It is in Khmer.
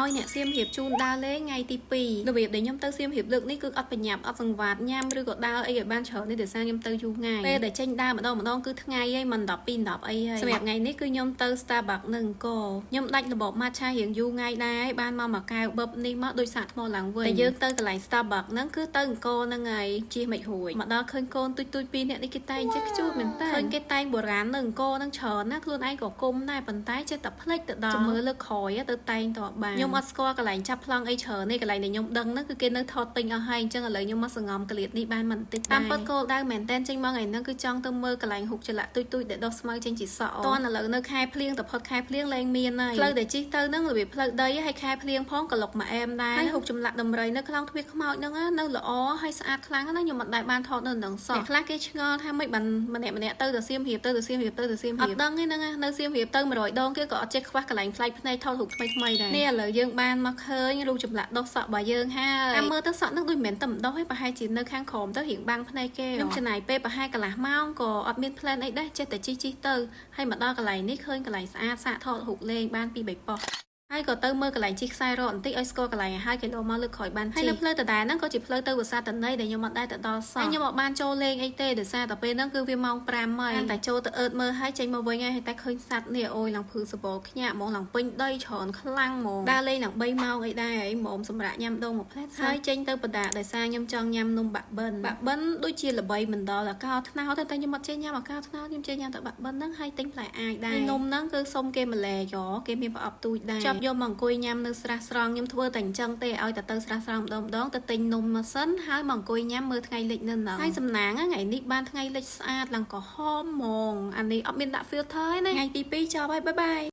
ឲ្យអ្នកសៀមរាបជូនដើរលេងថ្ងៃទី2របៀបដែលខ្ញុំទៅសៀមរាបលើកនេះគឺអត់ប្រញាប់អត់សង្វាតញ៉ាំឬក៏ដើរអីឲ្យបានច្រើននេះដោយសារខ្ញុំទៅយូរថ្ងៃពេលដែលចេញដើរម្ដងម្ដងគឺថ្ងៃហើយមិន12 10អីហើយសម្រាប់ថ្ងៃនេះគឺខ្ញុំទៅ Starbucks នៅអង្គរខ្ញុំដាច់របប matcha រៀងយូរថ្ងៃដែរបានមកមួយកែវបឹបនេះមកដូចសាកថ្មឡើងវិញតែយើងទៅកន្លែង Starbucks ហ្នឹងគឺទៅអង្គរហ្នឹងហើយជិះមិនរួចមកដល់ឃើញកូនទុយទុយពីរនាក់នេះគេតែងចេះខ្ជូតមែនតើឃើញគេតែងបុរាណនៅអង្គរហ្នឹងច្រើនណាខ្លួនឯងក៏គុំដែរប៉ុន្តែចេះតែភ្លេចទៅដល់មើលលើកក្រោយទៅតែងតបានខ្ញុំអត់ស្គាល់កន្លែងចាប់ប្លង់អីច្រើនទេកន្លែងដែលខ្ញុំដឹងហ្នឹងគឺគេនៅថតពេញអស់ហើយអញ្ចឹងឥឡូវខ្ញុំមកសង្ងំកលៀតនេះបានមិនតិចតាមពិតគោលដៅមែនតែនចេញមកថ្ងៃហ្នឹងគឺចង់ទៅមើលកន្លែងហុកចលៈទុយទុយដែលដុះស្មៅចេញជាសក់តនឥឡូវនៅខែភ្លៀងទៅផុតខែភ្លៀងលែងមានហើយផ្លូវដែលជិះទៅហ្នឹងរបៀបផ្លូវដីហើយខែភ្លៀងផងក៏លុកមកអែមដែរហើយហុកចម្លាក់ដំរីនៅក្នុងទ្វារខ្មោចហ្នឹងនៅល្អហើយស្អាតខ្លាំងណាស់ខ្ញុំមិនដែលបានថតនៅនឹងសោះអ្នកខ្លះគេឆ្ងល់ថាម៉េចបានម្នាក់ម្នាក់ទៅទៅសៀមរាបទៅទៅសៀមរាបទៅទៅសៀមរាបអត់ដឹងទេហ្នឹងនៅសៀមរាបទៅ100ដងគេក៏អត់ចេះខ្វះកន្លែងប្លែកភ្នែកថតរូបថ្មីថ្មីដែរនេះឥឡូវយើងបានមកឃើញរូបចម្លាក់ដុះសក់របស់យើងហើយតាមមើលទៅសក់ហ្នឹងដូចមិនមែនតែម្ដុះទេប្រហែលជានៅខាងក្រោមទៅរៀងបាំងភ្នែកគេខ្ញុំចំណាយពេលប្រហែលកន្លះម៉ោងក៏អត់មាន plan អីដែរចេះតែជិះជិះទៅហើយមកដល់កន្លែងនេះឃើញកន្លែងស្អាតសាកថតរូបលេងបានពី3ប៉ុស្តិ៍ហើយក៏ទៅមើលកន្លែងជិះខ្សែរ៉កបន្តិចឲ្យស្គាល់កន្លែងឲ្យហើយគេលោមកលើកក្រោយបានជិះហើយនៅផ្លូវដដែលហ្នឹងក៏ជាផ្លូវទៅប្រាសាទតន័យដែលខ្ញុំអត់ដែរទៅដល់សោះហើយខ្ញុំអត់បានចូលលេងអីទេដោយសារតែពេលហ្នឹងគឺវាម៉ោង5ហើយតែចូលទៅអឺតមើលហើយចេញមកវិញហើយតែឃើញសត្វនេះអូយឡើងភឺសបល់ខ្ញាក់ហ្មងឡើងពេញដីច្រើនខ្លាំងហ្មងដើរលេងឡើង3ម៉ោងអីដែរហើយហ្មងសម្រាប់ញ៉ាំដងមួយផ្លែតហើយចេញទៅបដាដោយសារខ្ញុំចង់ញ៉ាំនំបាក់បិនបាក់បិនដូចជាល្បីមិនដល់អាកោថ្នោតតែខ្ញុំអត់ចេះញ៉ាំអាកោថ្នោតខ្ញុំចេះញ៉ាំតែបាក់បិនហ្នឹងហើយទិញផ្លែអាយដែរនំហ្នឹងគឺសុំគេម្លែកគេមានប្រអប់ទូចដែរចាប់យកមកអង្គុយញ៉ាំនៅស្រះស្រង់ខ្ញុំធ្វើតែអញ្ចឹងទេឲ្យតែទៅស្រះស្រង់ម្ដងម្ដងទៅទិញនំមកសិនហើយមកអង្គុយញ៉ាំមើលថ្ងៃលិចនៅហ្នឹងហើយសំណាងថ្ងៃនេះបានថ្ងៃលិចស្អាតឡើងក្រហមហ្មងអានេះអត់មានដាក់ filter ទេណាថ្ងៃទី2ចប់ហើយ bye bye.